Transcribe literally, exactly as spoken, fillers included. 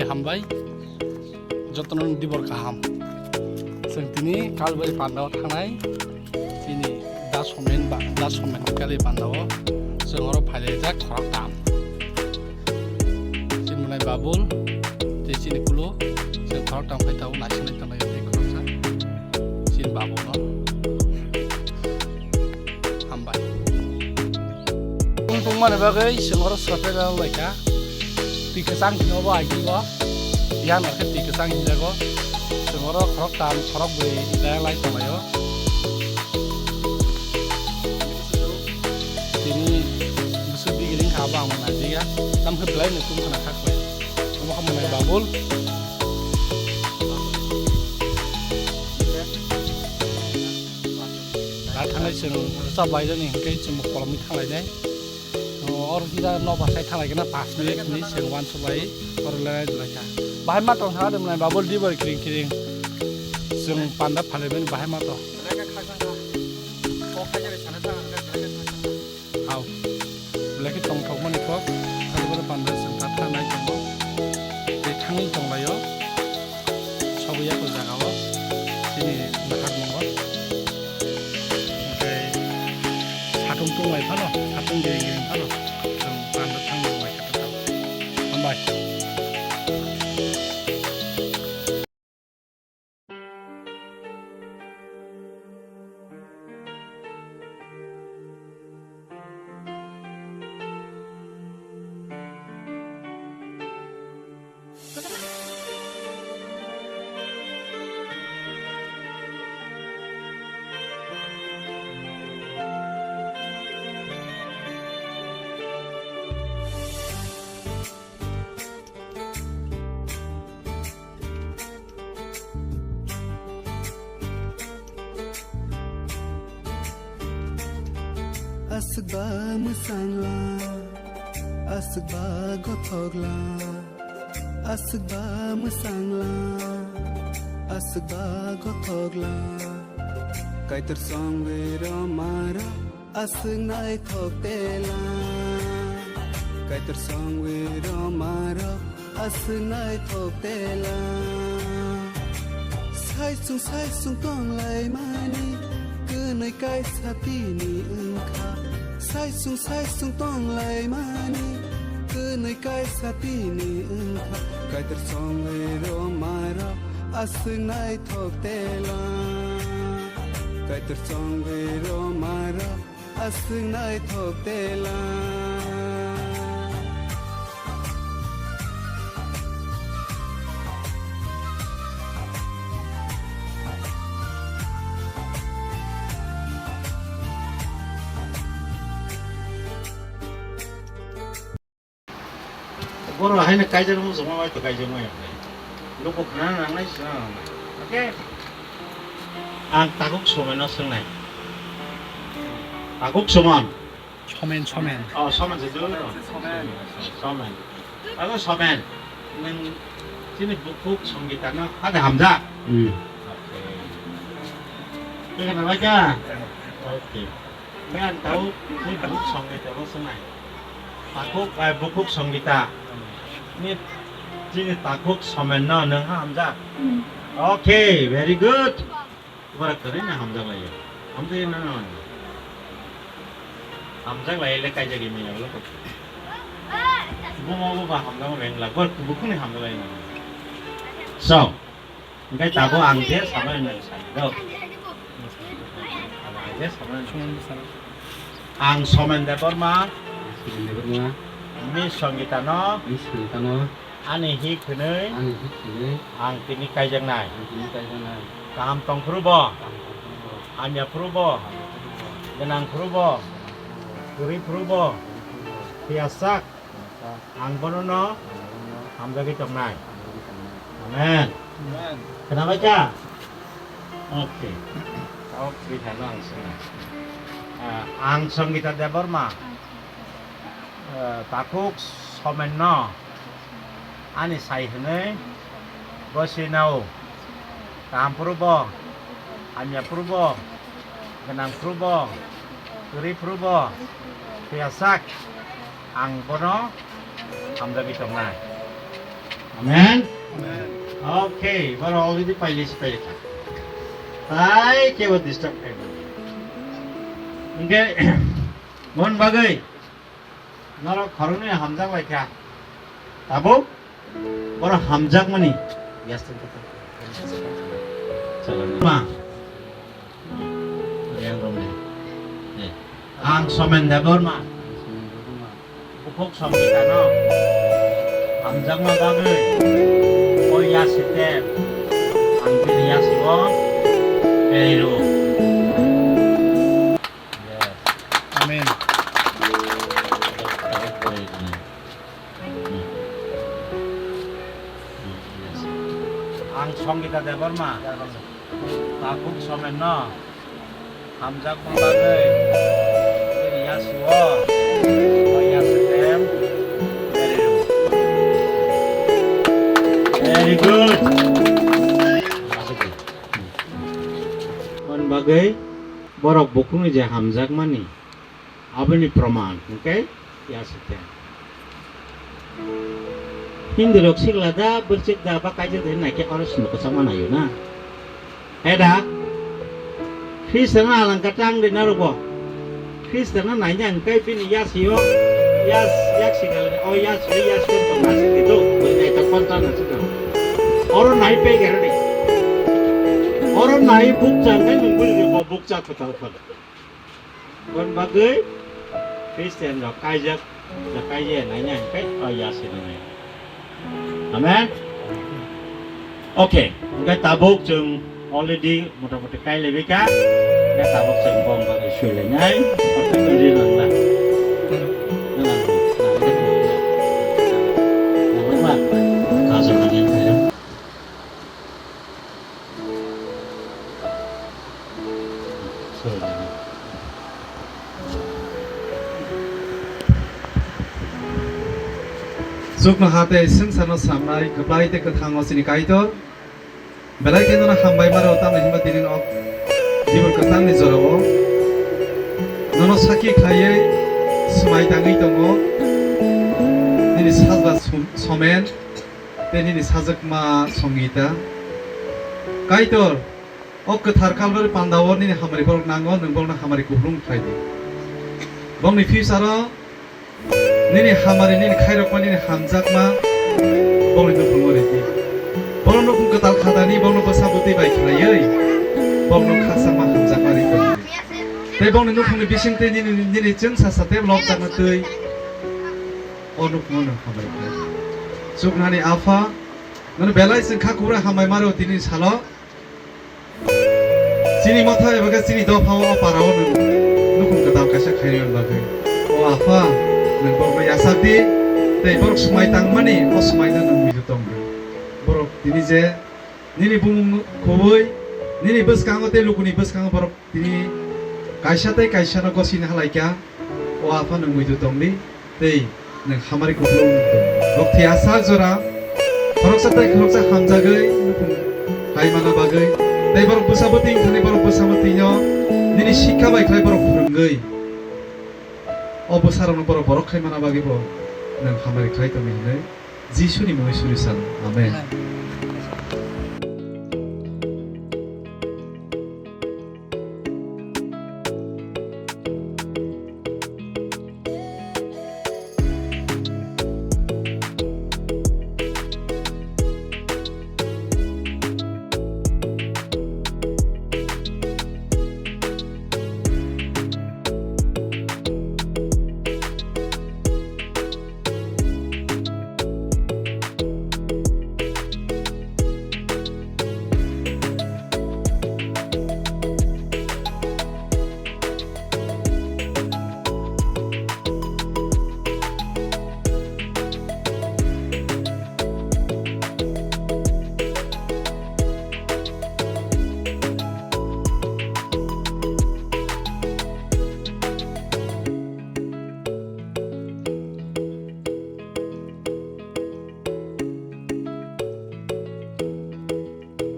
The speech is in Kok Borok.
Hambai, jotono dibor kaham. Chwng tini Kalbari pandao thangnai, chini da Somen ba, da Somen Kalbari pandao chwng oro phailaijak khoroktham. Chini mwnai Babul, tei chini Kulu, chwng khoroktham khai tabuk naisinai tonglai tei khoroksa. Chini Babul no. Hambai. Tong tongmani bagwi chwng oro sote rw laikha. Twi kwchang hino bo aiki bo. Yang no khe twi kwchang hinjago. Chwng oro khorok tam, khorok bwi dayang lai tonglaio. Tini bwswk bigiring kha bo ang naijikya. Tamo khe belai no tum khna kha khlai. Omo khe mwnai Babul. Da thangnai chwng rwchap lainani hwnkhe chwng bo kolomwi thanglainai. Oro hwnda nokbar sai thanglaikhe na panch minute hwnwi chwng uansuk lai oro lerailaikha. Bahai ma tong thangkha de mwnai Babul dibor kiring kiring. Chwng panda phalaimani bahai ma tong. Hao. Belai khe tongthokmani kok, kaitor panda chwng ta thangnai tongo. Tei thangwi tonglaio. Sobo yago jagao. Chini nahar mongo. Hwnkhe satung tunglai phano, satung giri giri phano. Chwng panda thangwi tonglaikha ta. Hambai. Aswk ba mwsangla, aswk ba gothokla, aswk ba mwsangla, aswk ba gothokla. Kaitor songwi rw maro, aswk naithok tela. Kaitor songwi rw maro, aswk naithok tela. Saisung saisung tonglaimani kwnwi kaisa tini wngkha. Saisung saisung tonglaimani kwnwi kaisa tini wngkha. Kaitor songwi rw maro, aswk naithok tela. Kaitor songwi rw maro, aswk naithok tela. Borok haino kaijak mung joma bai to kaijak maya. Luku khna nangnai sina nangnai. Okay. Ang Takhuk Somen no swngnai. Takhuk Somen. Somen, Somen. Oh, Somen se dulu. Somen. Somen. Takhuk Somen. Nung chini bukhuk Songita no hade hamjak. Hmm. Okay. Kena baca. Okay. Nang tau ni bukhuk Songita no swngnai. Takhuk, ai, bukhuk Songita. Ni chini Takhuk Somen no nung ha hamjak. Hmm. Okay, very good. Bora kwrwi na hamjak lai. Hamjak na na. Hamjak lai le kaijak imi ya lo. Bomo bo ba hamjak ma beng la. Bora bukhuk ni hamjak lai na. So, Hingke tabuk ang je samani nang sani do. Ang je samani nang sani. Ang Somen Debbarma. Somen Debbarma. Ni Songita no. Ni Songita no. Ani hik hwnwi. Ani hik hwnwi. Ang tini kaijaknai. Ang tini kaijaknai. Kaham tongphuru bo. Kaham tongphuru bo. Hamya phuru bo. Hamya phuru bo. Gwnang phuru bo. Gwnang phuru bo. Kwrwi phuru bo. Phiya sak. Ang bono no hamjagwi tongnai. Amen. Amen. Khnabai kha? Okay. Tao twi thano ang swngnai. Ah, ang Songita Debbarma. Ah, Takhuk Somen no ani sai hwnwi bwswi nao. Kaham phuru bo, hamya phuru bo, gwnang phuru bo, kwrwi phuru bo, phiya sak. Ang bono hamjagwi tongnai. Amen. Okay, boro already paile si paile kha. Tai kebo disturb khai. Hingke mon bagwi norok khoroknwi hamjak lai kha. Tabuk boro hamjakmani yastin kha. Ma. Yang rong ni. Eh. Ang Somen Debbarma. Bukhuk Songkitano hamjakma bagwi o yasitem ang bini yasio beriro. Amen. Ang Songkita Debbarma, Takhuk Somenno hamjakma bagwi bini yasio o yasitem beriro. Very good. Hwn bagwi borok bukhukni je hamjakmani aboni proman hwnkhe yasitem. Hindu rok sikla da, bwrchik da, ba kaijak da hinwi naikhe oro simi kwchangma naio na. He da? Khristanno alangka tang de narwkbo. Khristanno naina hwnkhe bini yasio, yas, yak sikla, o yasio, yasio tong nasik di do, bwrwi naithok kontra nasik di. Oro nai pegero de. Oro nai bukcha hwnkhe nwng bwrwi bo bukcha kwtal phano. Bon bagwi Christian rok kaijak, da kaijak naina hwnkhe o yasino nai. Amen. Okay, hwnkhe tabuk chwng already motamuti kai lebika. Hwnkhe tabuk chwng bong bagwi sui lainai. Ortho khe ri langla. Kaisa mani khayo. Chuknoha tei swngcharno samnai kwplai tei kwthango chini Kaitor. Belai khe nono hambai maro, tamni hwnba tini nok dibor kwchangni jorao nono sakhi khlaiwi swmai tangwi tongo nini sajla sum-, somen. Tei nini sajwkma Songita. Kaitor, o kwthar Kalbari pandao nini hamari borok nango, nwng borokno hamari kupulung khlai di. Bongni future-o nini hamari, nini khairokma, nini hamjakma bongni nukhungo ridi. Borok nukhung kwtal khatani, borokno bwsa bwtwi bai khlaiwi borokno khakchangma hamjakma ri tongdi. Tei bongni nukhungni bisingtwi nini, nini chwngsa sa tei lobjakna twi o nukhungo nwng hamari khlai. Chuknani Apha, nono belai chwng kha kubura hambai maro tini salo. Chini motha eba khe chini dopha o para o nwng nukhung kwtal kaisa khairokna bagwi. O Apha, nwng borokno yachak di, tei borok swmai tangmani o swmaino nwng muitu tong di. Borok tini je nini bumung kubui, nini bwskango tei lukuni bwskango borok tini kaisa tei kaisano gosini halaikha. O Apha, nwng muitu tongdi tei nwng hamari kupulung tong. Rok thwi asak jora khoroksa tei khoroksa hamjagwi nukhung khlaimana bagwi tei borok bwsa bwtwi wngthani borok bwsa bwtwino nini sikha bai khlai borok phwrwngwi o bwsarokno borok borok khaimana bagwi bo nwng hamari khlai tongdi hwnwi Jisuni mungwi suri sano. Amen. Amen.